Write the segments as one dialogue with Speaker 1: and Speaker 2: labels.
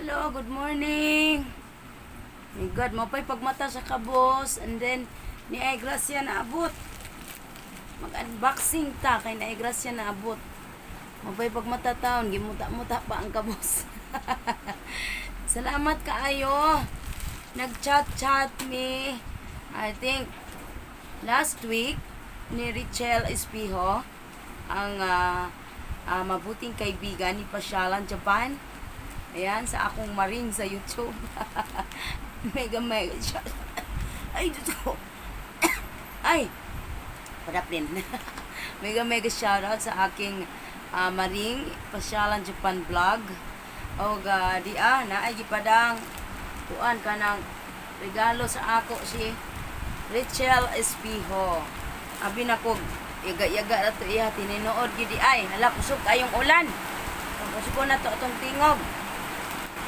Speaker 1: Hello, good morning. My God, mapay pagmata sa kabos and then ni ay grasya na abot. Mag-unboxing ta kay naay grasya na abot. Mapay pagmata taon, gimuta-muta pa ang kabos. Salamat kaayo. Nag-chat-chat mi, I think last week, ni Richelle Espijo, ang mabuting kaibigan ni Pasyalan Japan. Ayan, sa akong maring sa YouTube. Mega mega siya. Ay, Diyos ko. Ay, din. Mega mega shoutout sa aking maring Pasyalan Japan vlog. O di naay gipadang kuan kanang regalo sa ako si Richelle Espijo. Abi na ko yaga-yaga na to iya tininood gid di ay. Hala, kusog kayong ulan. Kusog ko na to atong tingog.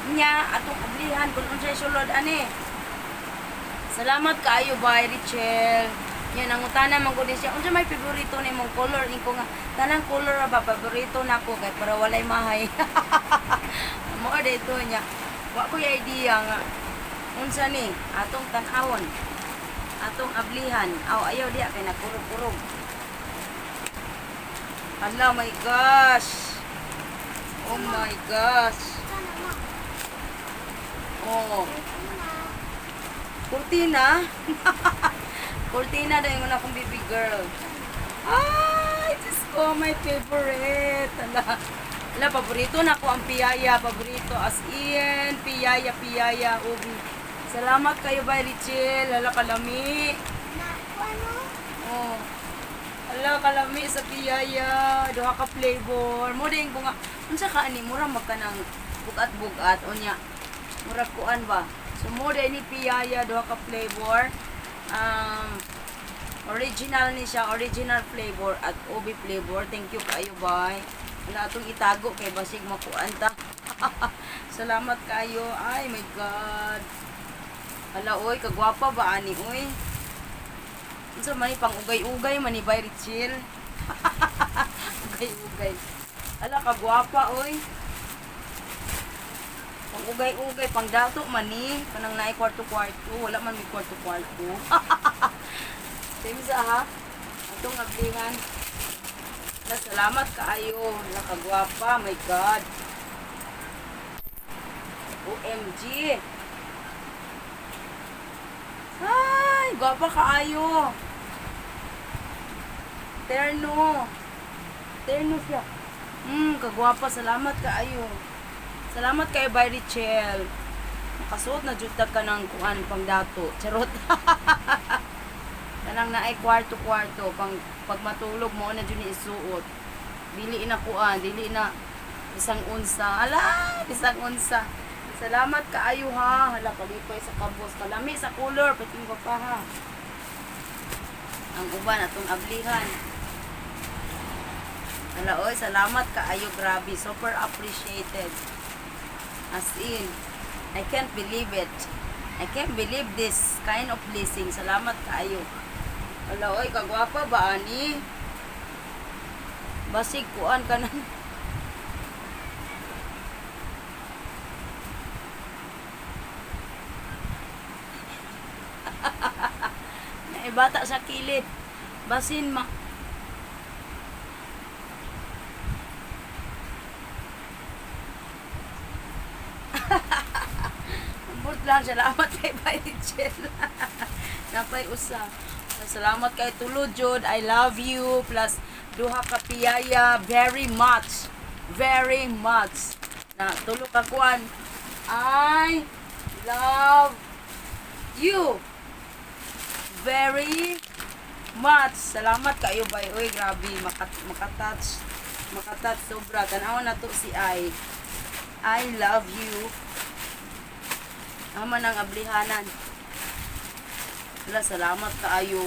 Speaker 1: Nya atong ablihan kung unsay sulod ani. Salamat kaayo, bye Richelle. Nya nangutana man gud siya, unsa may paborito nimong color? Inko nga tanang color ra ba paborito nako kay para walay mahay. Mo dito niya. Wa ko idea nga unsa ni atong tan-awon. Atong ablihan. Aw, ayaw diya kay nagkurog-kurog. Hala, my gosh. Oh my gosh. Oh. Kurtina. Kurtina daw yung akong baby girl. Ay, Diyos ko, my favorite. Ala, ala, paborito na ko ang piyaya. Paborito as in, piyaya, piyaya, ubi. Salamat kayo, bye, Richelle. Hala, kalami. Oh. Hala, kalami sa piyaya. Duha ka flavor. Mo din ko nga, unsa ka ani, mura magkanang bugat-bugat. Unya, mura kuan ba? So, mo din ni piyaya, duha ka flavor. Original ni siya, original flavor at ubi flavor. Thank you kayo, bye. Wala atong itago kay basig makuan ta. Salamat kayo. Ay, my God. Hala, oy, kagwapa ba ani, oy? Unsa man ni pang ugay-ugay man ni, bye Richelle? Ugay-ugay. Hala, kagwapa, oy. Pang ugay-ugay, pang dato man ni. Kanang naay kwarto-kwarto. Wala man may kwarto-kwarto. Same sa ha. Atong ablihan. Na salamat kaayo. Hala, kagwapa, my God. OMG. Ay, gwapa kaayo. Terno. Terno siya. Kagwapa. Salamat kaayo. Salamat kay bye Richelle. Makasuot na jud ta ka ng kuan pang dato. Charot. Kanang naay kwarto-kwarto pang pag matulog mo na jud ni isuot. Dili na kuan, dili na isang unsa. Ala, isang unsa. Salamat kaayo ha. Hala, kalipay sa kabos. Kalami sa color, pating pa ha. Ang uban atong ablihan. Hala oy, salamat kaayo, grabe. Super appreciated. As in, I can't believe it. I can't believe this kind of blessing. Salamat kaayo. Hala oy, kagwapa ba ani? Basig kuan ka na. Naibata sa kilid. Basin ma. Ambot lang, salamat kay Rachel. Napay usa. Salamat kay Tulod jud. I love you. Plus duha ka piyaya very much. Very much. Na tulo ka kuan. I love you very much. Salamat kayo bay. Uy, grabe makatouch. Makatouch sobra. Tan-aw na to si I. I love you. Ama ng ablihanan. Wala, salamat kaayo.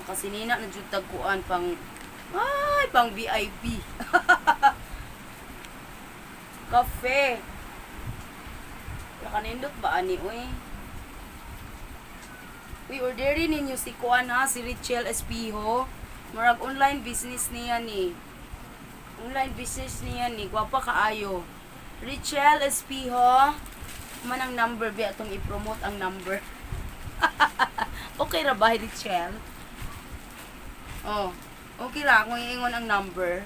Speaker 1: Makasinina na jud tagkuan pang ay pang VIP. Kafe. Wala, kanindot ba ani uy? Uy, orderin ninyo si kuan ha, si Richelle Espijo. Murag online business niya ni. Online business niya ni, gwapa kaayo. Richelle Espiho. Man ang number bi atong i-promote ang number. Okay ra ba, Richelle? Oh, okay ra kung iingon ang number.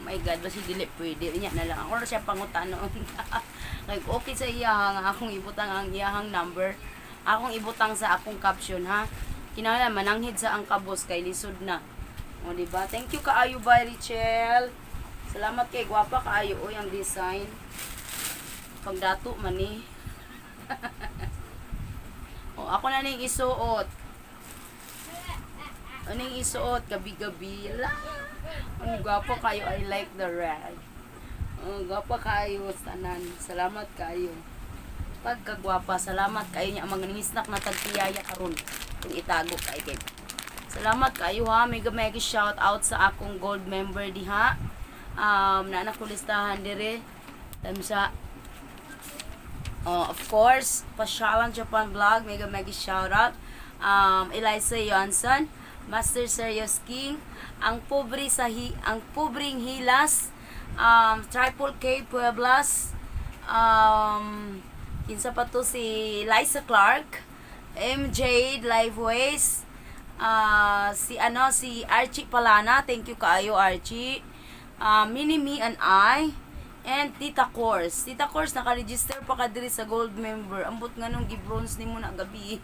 Speaker 1: My God, basi dili pwede. Unya na lang. Ako ra siya pangutanoon. Like, okay sa iya nga akong ibutang ang iyahang number. Akong ibutang sa akong caption, ha. Kinahanglan mananghid sa ang kabos kay lisod na. O, di ba? Thank you kaayo ba, Richelle. Salamat kay gwapa kaayo oy ang design. Pagdato man ni. O, ako na ning isuot. Aning isuot gabi-gabi. La. Ang gwapo kayo. I like the red. Ang gwapo kayo tanan. Salamat kayo. Pagkagwapa, salamat kayo niya. Mga nangisnak na tagtiyaya karon. Kung itago kay kay. Salamat kayo ha. Mega mega shout out sa akong gold member diha. Naa ko listahan dire. Sa. Oh, of course, Pasyalan Japan Vlog, mega mega shout out. Eliza Johnson, Master Serious King, ang pobre sa hi, ang pobreng hilas, Triple K Pueblas, kinsa pa to, si Liza Clark, MJ Liveways, si ano, si Archie Palana, thank you kaayo, Archie. Mini Me and I, and Tita Course. Tita Course, naka-register pa ka diri sa gold member. Ambot nga nung gi-bronze nimo na gabi.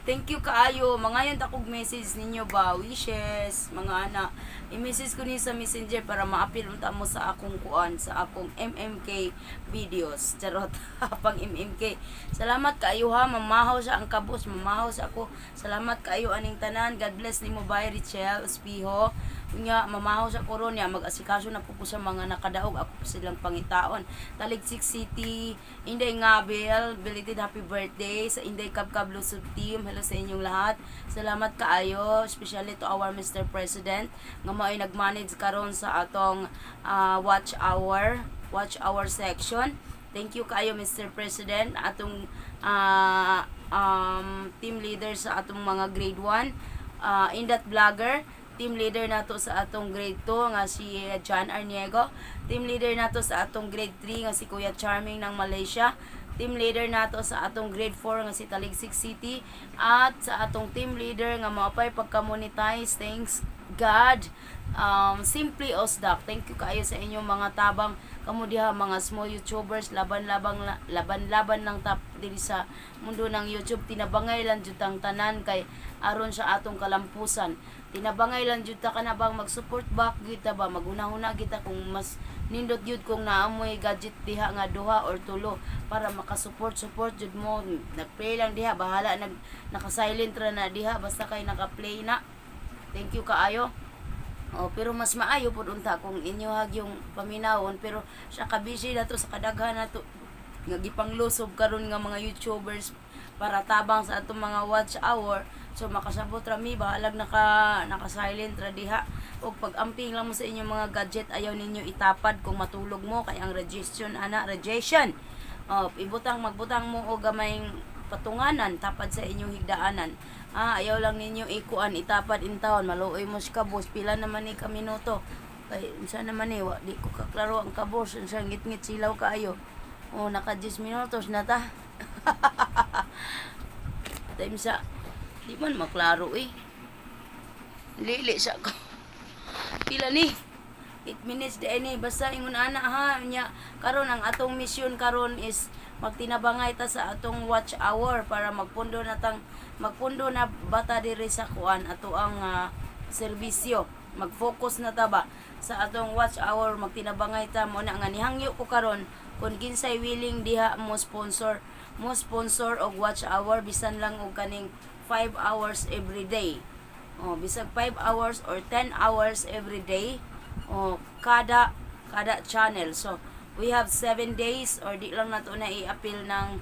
Speaker 1: Thank you kaayo. Mga ta kog message ninyo ba, wishes, mga ana. I-message ko ni sa Messenger para maapil unta mo sa akong kuan, sa akong MMK videos. Charot. Pang MMK. Salamat kaayo ha. Mamahaw siya ang kabos. Mamahaw siya ako. Salamat kaayo aning tanan. God bless nimo, bye, Richelle Espiho. Unya, mamahaw sa koron niya, mag-asikaso na po ko sa mga nakadaog, ako po silang pangitaon. Taligsik City, Inday Ngabel, belated happy birthday sa Inday Kabkab Lusub Team. Hello sa inyong lahat. Salamat kaayo, especially to our Mr. President nga mao'y nag-manage karon sa atong watch hour section. Thank you kaayo, Mr. President, atong team leader sa atong mga grade 1, Indat Vlogger, team leader nato sa atong grade 2 nga si John Arniego, team leader nato sa atong grade 3 nga si Kuya Charming ng Malaysia, team leader nato sa atong grade 4 nga si Taligsik City, at sa atong team leader nga maapay pagka-monetize, thanks God, Simply Osdak. Thank you kaayo sa inyong mga tabang. Kamo diha mga small YouTubers, laban-labang laban-laban lang tap diri sa mundo ng YouTube. Tinabangay lang jud tang tanan kay aron sa atong kalampusan. Tinabangay lang jud ta kana bang mag-support back gyud ta ba, maghuna-huna kita kung mas nindot gyud kung naamoy gadget diha nga duha or tulo para makasupport support jud mo. Nag-play lang diha, bahala nag naka-silent ra na diha, basta kay naka-play na. Thank you kaayo. Oh, pero mas maayo pud unta kung inyo yung paminawon, pero sa kabisi na to sa kadaghan na to nga gipanglusob karon nga mga YouTubers para tabang sa atong mga watch hour. So makasabot ra mi, bahalag naka silent ra diha. Og pag-amping lang mo sa inyong mga gadget, ayaw ninyo itapad kung matulog mo kay ang radiation ana, radiation. Oh, ibutang magbutang mo og gamayng patunganan tapad sa inyong higdaanan. Ah, ayaw lang ninyo ikuan itapad intawon, maluoy mo sa kabos. Pila naman ni ka minuto? Kay unsa naman ni, wa di ko kaklaro ang kabos, unsa ngit-ngit silaw kaayo. Oh, naka 10 minutos na ta. Time sa di man maklaro eh. Lili sa ko. Pila ni? 8 minutes di ni, basta ingon ana ha. Nya karon ang atong mission karon is magtinabangay ta sa atong watch hour para magpundo na bata diri sa kuan ato ang serbisyo. Mag-focus na ta ba sa atong watch hour, magtinabangay ta. Mo na nga nihangyo ko karon kung kinsay willing diha mo sponsor og watch hour bisan lang og kaning 5 hours every day. Oh, bisag 5 hours or 10 hours every day. Oh, kada kada channel. So, we have 7 days or di lang nato na i-appeal ng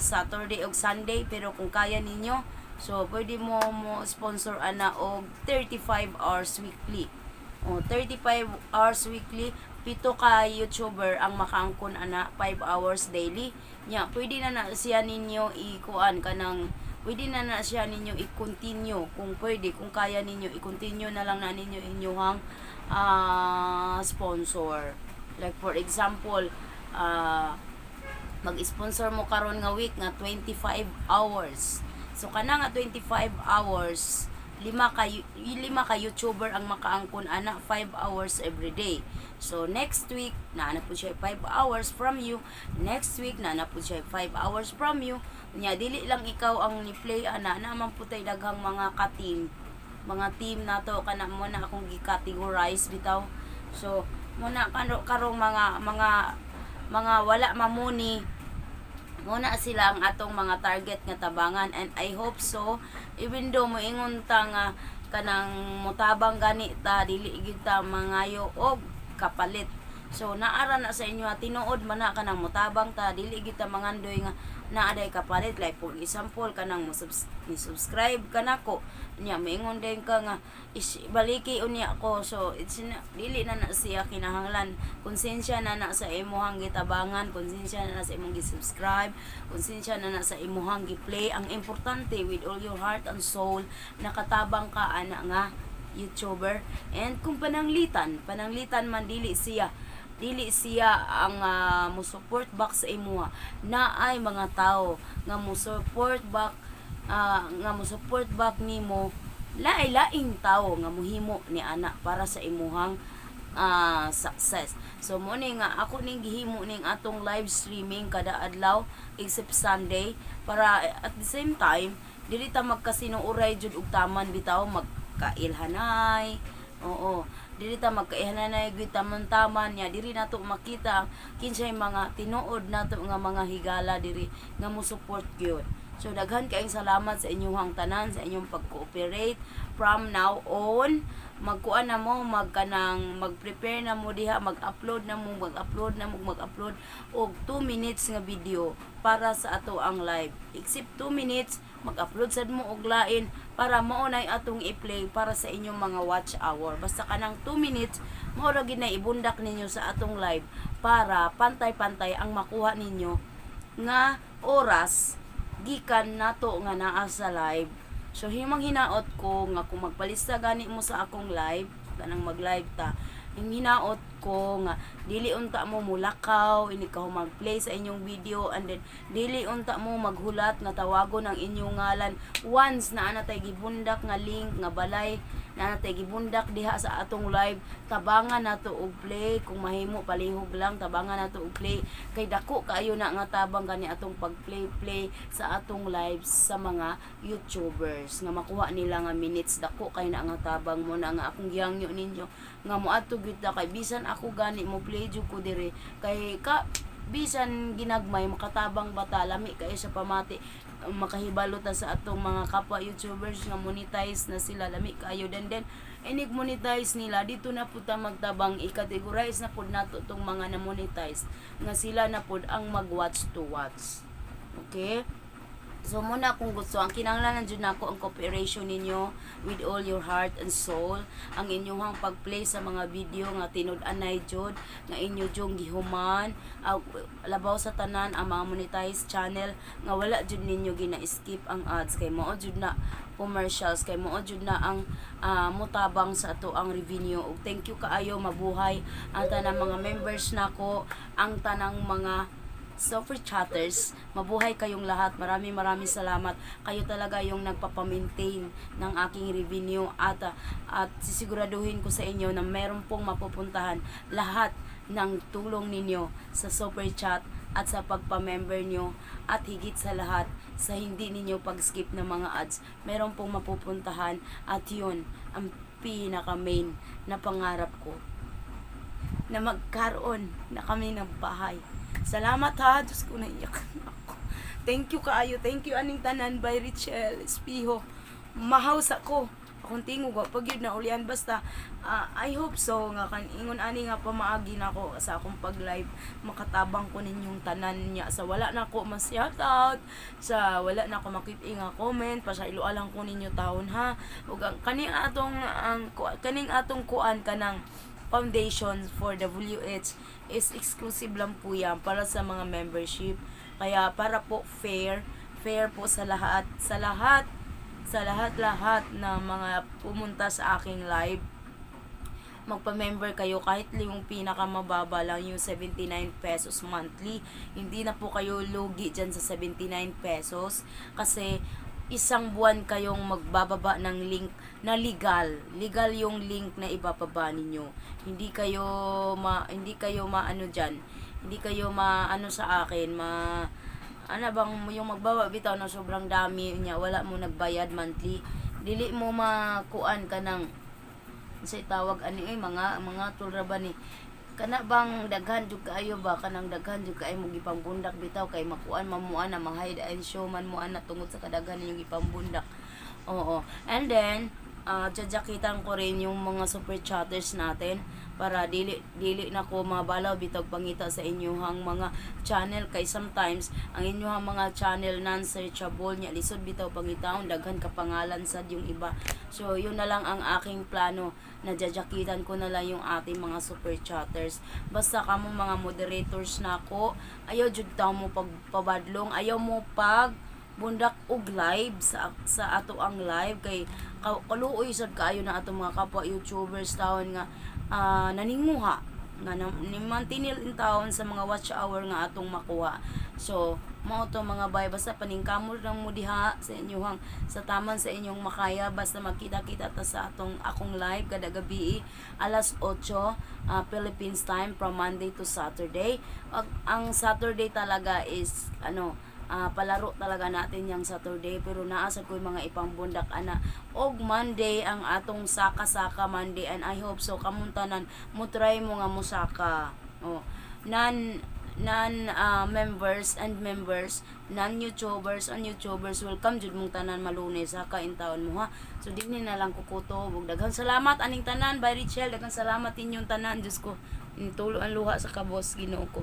Speaker 1: Saturday og Sunday, pero kung kaya ninyo, so pwede mo mo sponsor ana og 35 hours weekly. Oh, 35 hours weekly, pito ka YouTuber ang makaangkon ana 5 hours daily. Nya, pwede na na siya ninyo ikuan kanang pwede na na siya ninyo i-continue kung pwede, kung kaya ninyo i-continue na lang na ninyo inyuhang sponsor. Like for example, mag-sponsor mo karon nga week nga 25 hours. So kana nga 25 hours, lima ka YouTuber ang makaangkon ana 5 hours every day. So next week naa na pud siya 5 hours from you. Next week naa na pud siya 5 hours from you. Nya dili lang ikaw ang ni-play ana, naman pud tay daghang mga ka-team, mga team nato kana mo na akong gi-categorize bitaw. So mo na karong mga wala mamuni muna sila ang atong mga target nga tabangan. And I hope so, even though moingon ta nga kanang mutabang gani ta, dili gyud ta mangayo og kapalit. So naara na sa inyo ha, tinuod man na kanang mutabang ta, dili gyud ta mangandoy nga naa day kapalit. Like for example, kanang mo ni subscribe ka nako nya, moingon din ka nga is, baliki unya ko. So it's na, dili na na siya kinahanglan. Konsensya na na sa imuhang gitabangan, konsensya na na sa imong gi-subscribe, konsensya na na sa imuhang gi-play. Ang importante, with all your heart and soul nakatabang ka ana nga YouTuber. And kung pananglitan pananglitan man dili siya ang mo support back sa imuha, naay mga tao nga mo support back nimo, lain-laing tao nga muhimo ni ana para sa imuhang success. So mo ni nga ako ning gihimo ning atong live streaming kada adlaw except Sunday para at the same time dili ta magkasinuuray jud og taman bitaw, magkailhanay. Oo. Dili ta magkailhanay gyud taman-taman nya diri nato makita kinsay mga tinuod nato nga mga higala diri nga mo support gyud. So daghan kaayong salamat sa inyong tanan, sa inyong pag-cooperate. From now on, magkuan na mo, magkanang mag-prepare na mo diha, mag-upload na mo, mag-upload na mo, mag-upload og 2 minutes nga video para sa ato ang live. Except 2 minutes, mag-upload sad mo og lain para mao nay atong i-play para sa inyong mga watch hour. Basta kanang 2 minutes, mao ra gid na ibundak ninyo sa atong live para pantay-pantay ang makuha ninyo nga oras gikan nato nga naa sa live. So himang hinaot ko nga kung magpalista gani mo sa akong live, kanang mag-live ta, yung hinaot ko nga dili unta mo mulakaw ini ka mag-play sa inyong video, and then dili unta mo maghulat nga tawagon ang inyong ngalan. Once na ana tay gibundak nga link nga balay na ana tay gibundak diha sa atong live, tabangan nato og play. Kung mahimo, palihog lang, tabangan nato og play kay dako kaayo na nga tabang gani atong pag-play play sa atong live sa mga YouTubers nga makuha nila nga minutes. Dako kay na nga tabang mo na nga akong gihangyo ninyo nga moadto gyud ta, kay bisan ako gani mo play jud ko diri, kay ka bisan ginagmay makatabang bata, lami kayo sa pamati, makahibalo ta sa atong mga kapwa YouTubers nga monetize na sila. Lami kayo. Then inig monetize nila dito na pud ta magtabang, i-categorize na pud nato tong mga na monetize nga sila na pud ang mag-watch to watch. Okay. So muna kung gusto, ang kinahanglan jud nako ang cooperation ninyo with all your heart and soul, ang inyong pag-play sa mga video nga tinud-anay jud, nga inyo jung gihuman, labaw sa tanan ang mga monetized channel nga wala jud ninyo gina-skip ang ads, kay mao jud na commercials, kay mao jud na ang mutabang sa ato ang revenue. Ug thank you kaayo, mabuhay ang tanang mga members nako, ang tanang mga super chatters. Mabuhay kayong lahat. Maraming maraming salamat. Kayo talaga yung nagpapa-maintain ng aking revenue at sisiguraduhin ko sa inyo na meron pong mapupuntahan lahat ng tulong ninyo sa super chat at sa pagpa-member nyo, at higit sa lahat sa hindi ninyo pag-skip ng mga ads. Meron pong mapupuntahan at yun ang pinaka main na pangarap ko na magkaroon na kami ng bahay. Salamat ha. Diyos ko, naiyak na ako. Thank you kaayo. Thank you aning tanan by Richelle Espijo. Mahaw sa ko. Akong tingog wa pag yun na ulian, basta I hope so nga kan ingon ani nga pamaagi nako sa akong pag-live, makatabang ko ninyong tanan niya. Sa wala na ko mas shout out, sa wala na ko makita nga comment, pasaylo lang ko ninyo taon ha. Ug ang kaning atong kuan, kanang foundation for WH is exclusive lang po yan para sa mga membership. Kaya para po fair, fair po sa lahat lahat na mga pumunta sa aking live. Magpa-member kayo kahit yung pinakamababa lang, yung 79 pesos monthly. Hindi na po kayo lugi dyan sa 79 pesos kasi isang buwan kayong magbababa ng link na legal. Legal yung link na ibababa ninyo. Hindi kayo maano diyan. Hindi kayo maano sa akin, ma ano bang yung magbaba bitaw na sobrang dami niya, wala mo nagbayad monthly. Dili mo makuan ka ng sa tawag ani eh, mga tulra ba ni kana bang daghan jud kaayo ba, kanang daghan jud kaayo mo gipambundak bitaw kay makuan man mo ana, ma-hide and show man mo ana tungod sa kadaghan ninyong gipambundak. Oo, and then jajakitan ko rin yung mga super chatters natin para dili dili na ko mabalaw bitag pangita sa inyuhang mga channel kay sometimes ang inyuhang mga channel non-searchable nya, lisod bitaw pangitaon, daghan ka pangalan sad yung iba. So yun na lang ang aking plano, na jajakitan ko na lang yung ating mga super chatters. Basta kamo mga moderators nako, ayaw jud taw mo pagpabadlong, ayaw mo pag bundak og live sa ato ang live kay kaluoy sad kaayo na atong mga kapwa YouTubers taon nga naninguha nga nimantinil in taon sa mga watch hour nga atong makuha. So mao to, mga bay, basta paningkamot lang mo diha sa inyuhang sa taman sa inyong makaya, basta magkita-kita ta sa atong akong live kada gabi alas 8 Philippines time from Monday to Saturday. Ang Saturday talaga is ano, palaro talaga natin yung Saturday, pero naa sa ko'y mga ipambundak ana, og Monday ang atong saka-saka Monday, and I hope so kamong tanan mo try mo nga musaka. Oh, non non members and members, non YouTubers and YouTubers, welcome jud mong tanan Malunes ha, kain taon mo ha. So dinhi na lang kukuto ug daghang salamat aning tanan. Bye, Richelle, daghang salamat inyong tanan. Diyos ko, tulo ang luha sa kabos, Ginoo ko.